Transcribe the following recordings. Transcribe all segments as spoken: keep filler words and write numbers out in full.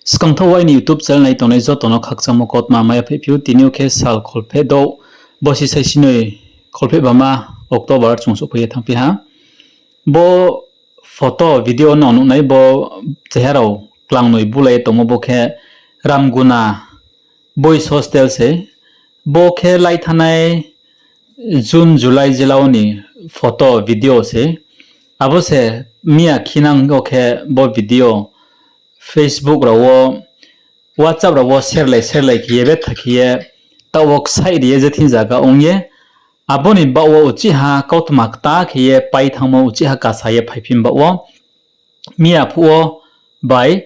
Skangthaoh aini YouTube channel nai tongnai joto no khakchangmo kautma mai ya phaiphi ou, tini yo khe sal kholpheh douh, bosi saisinoi kholpheh bama October chung souhphai ye thanngphi ha. Bo photo, video no nuhnai bo cheha rao klangnoi bulai ye tongmo bo khe Ramguna Boys Hostel se. Bo khe lai thanngnai June, July jela wo ni photo, video se. Abo se miya khinang yo khe bo video Facebook rao wo, WhatsApp rao wo share lai, share lai khe ye betha khe ye taoh wo ksaih ri ye je thing zaga ong ye. Abo ni baoh wo uchih ha kautma kta khe ye pai thanngmo, uchih ha kasa ye phaiphi baoh wo. Miya phuh wo bai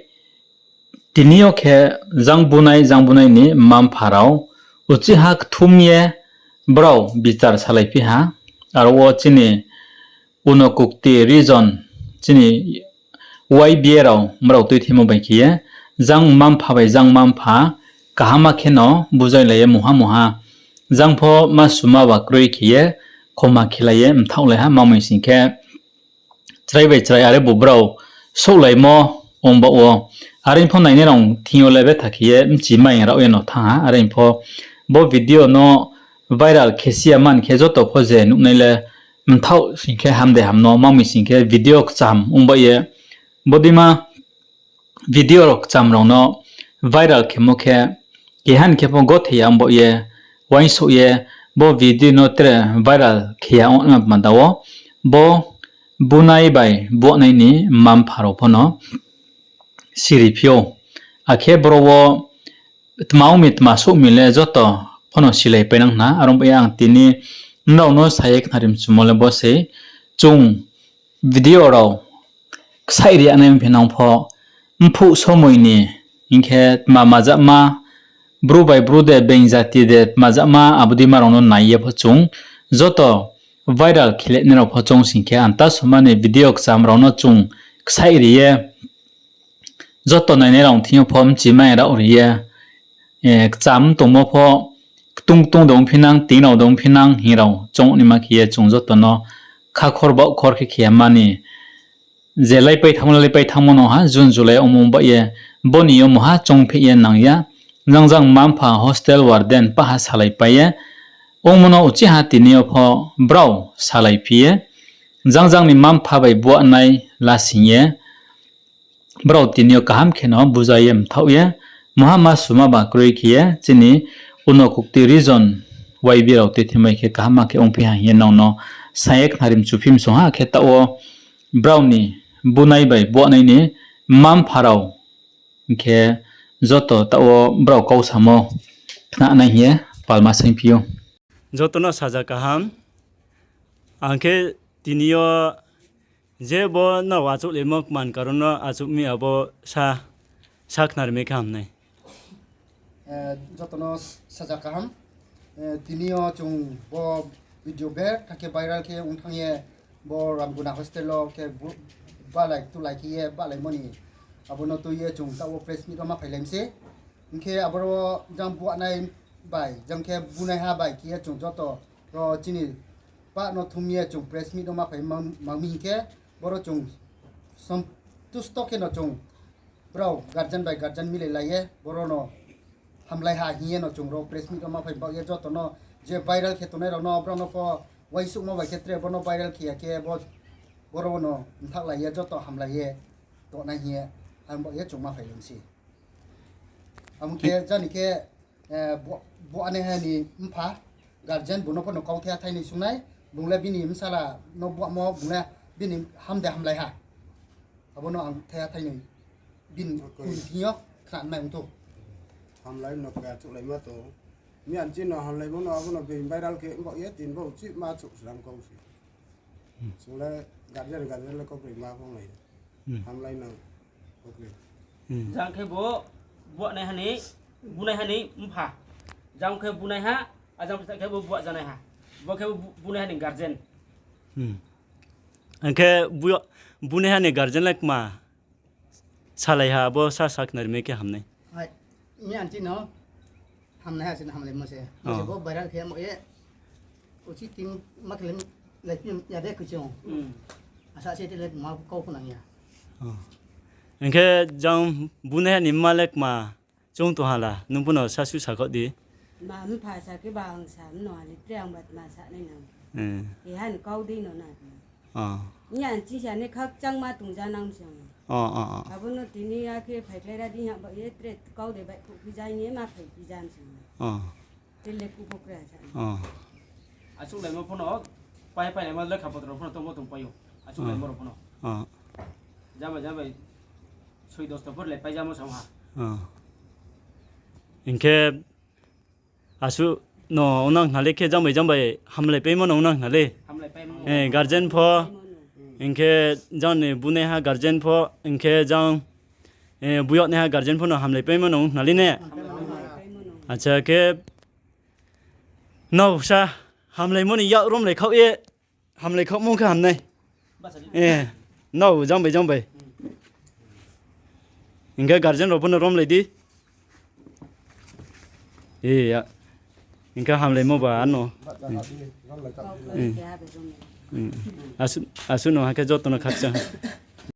tini yo khe jang bunai, jang bunai ni mma-mpha rao uchih ha kthum ye brao bichar salaiphi ha. Aro wo chini Unakoti region, chini Y B A rao mrao tuithimo bai khe ye, jang mma-mpha bai jang mma-mpha kaham khe no buzailai ye mungha mungha, jang pho ma suma ba kroi khe ye, khoma khelai ye mthaohlai ha, mamoi sing khe chrai bai chrai are bu brao souhlaimo ong baoh wo. Are pho nainai rao thing yo le betha khe ye mchimai raoh ye no thanng ha. Are pho bo video no viral khe si ya man khe joto pho je nuhnai le mthaoh sing khe ham de ham no, mamoi sing khe video kcham ong baoh ye. Bodeima video rao kcham rao no viral khemo khe, keha ni khe pho gothe ya ong baoh ye, uaingsouh ye, bo video no tre viral khe ya ong ma panda wo, bo bunai bai buahnai ni mma-mpha rao pho no siriphi ou. Akhe boro wo tma ong mi, tma souh mi le joto pho no silaipai nang khna. Are ong baoh ye ang tini nrao no sa ye khnari mchumo le bo sei, chung video rao ksaih ri ya nai ongphi nang pho, mphuh somoi ni hing khe tma majama, bru bai bru de, being jati de, tma majama, abo deima rao no nai ye pho chung joto viral khe le nai rao pho chung sing khe, anta soma ni video kcham rao no chung ksaih ri ye, joto nainai rao thing yo pho mchimai raoh ri ye, kcham tongmo pho, ktung ktung de ongphi nang, ting rao de ongphi nang hing rao chung naima khe ye chung joto no khakhor baohkhor khe khe ya mani. Je laipai thanngmo, laipai thanngmo no ha, June, July ongmo baoh ye, bo ni yo muha choungpheh ye nang ya. Jang jang mma-mpha, hostel warden, paha salaipai ye ongmo no uchih ha tini yo pho brao salaiphi ye. Jang jang ni mma-mpha bai buahnai lasing ye brao tini yo kaham khe no buza ye mthaoh ye, muha ma suma ba kroi khe ye chini Unakoti region Y B A rao tuithimai khe kaham khe ongphi ha hing ye nang no sa ye khnari mchuphi msong ha. Khe taoh wo brao ni bunai bai buahnai ni mma-mpha rao hing khe joto taoh wo brao kau samo khnanai hing ye palma saingphi ou. Joto no saja kaham. Ang khe tini yo je bo no achouhlaimo kman karon no achouh mi abo sa, sa khnarmai khe hamnai. Joto no saja kaham. Tini yo chung bo video betha khe viral khe ong thanng ye, bo Ramguna hostel wo khe balai tulai khe ye balaimo ni, abo no tui ye chung taoh wo press meet wo ma phailai mi se. Hing khe aboro jang buahnai bai, jang khe bunaiha bai khe ye chung joto ro chini pah no thum ye chung press meet no ma phai mang mi hing khe, boro chung santusto khe no chung brao guardian bai guardian milai lai ye boro no hamlai ha hing ye no chung ro press meet no ma phai baoh ye joto no je viral khe tongnai rao no brao no pho uaingsouhmo bai khe tre bo no viral khe ya khe bo, boro no mthaohlai ye joto hamlai ye tongnai hing ye, ang baoh ye chung ma phai lang se. Abo khe jani khe, buahnaiha ni mpha, guardian bung no pho no kauthai thai ni sungnai, bung le bini bsala no buahmo, bung le bini ham de hamlai ha. Abo no ang thaiha thai ni bini kung thing yo khnanai ong thou. Hamlai no kaya chouhlaima tong. Miyan chini hamlaimo no abo no being viral khe baoh ye tini bo uchih ma chouh slam kau se. Chung le guardian, guardian le kaukroi ma phonglai. Hamlai nang kaukroi. Jang khe bo buahnaiha ni, bunaiha ni mpha. Jang khe bunaiha, ajang khe bo buahjanaiha. Bo khe bu-, bunaiha ni guardian. Ang khe bu-, bunaiha ni guardian le kma salai ha, bo sa sa khnarmai khe hamnai. Miyan chini hamnaiha chini hamlaimo se. Bo se bo viral khe mo ye. Uchih ting ma khe le laiphi ya de kuchung. Asa se te le ma kau pho nang ya. Hing khe jang bunaiha ni mma le kma choung tong ha la, nung pho no sasu sakhaoh di. Ma mpha sa khe ba ang sa, mno ha le tre ang ba tma sa nai nang. Hmm. Keha ni kau dei no na. Oh. Ni ang chisa ni khakchangma tongja nang sing. Oh, oh, oh. Abo no tini ya khe phaikhlai ra di ha ba ye tre kau dei bai khuh phi ja ye ma phai phi ja sing. Oh. Tele kubo kra sa. Oh. Achuk laimo pho no, pai pai laimo lekha potro pho no tongmo tong pai ou. Achuk laimo rao pho no. Oh. Jama jama bai soi dosta por le pai jamo sa ha. Oh. Hing khe asuh no ongnang khna le khe jang bai jang bai hamlai paimo no ongnang khna le. Hamlai paimo. Eh, guardian pho, hing khe jang ni bunaiha guardian pho, hing khe jang, eh, buyag naiha guardian pho no hamlai paimo no ong khna le ne. Acha khe, nrao sa hamlaimo ni yak romlai khaoh ye, hamlai khaohmo khe ham nai. Eh, nrao jang bai jang bai. Hing khe guardian rao pho no romlai di. Eh, ya. Hing khe hamlaimo ba ano. Hmm. Asuh, asuh no ha khe joto no khakchang.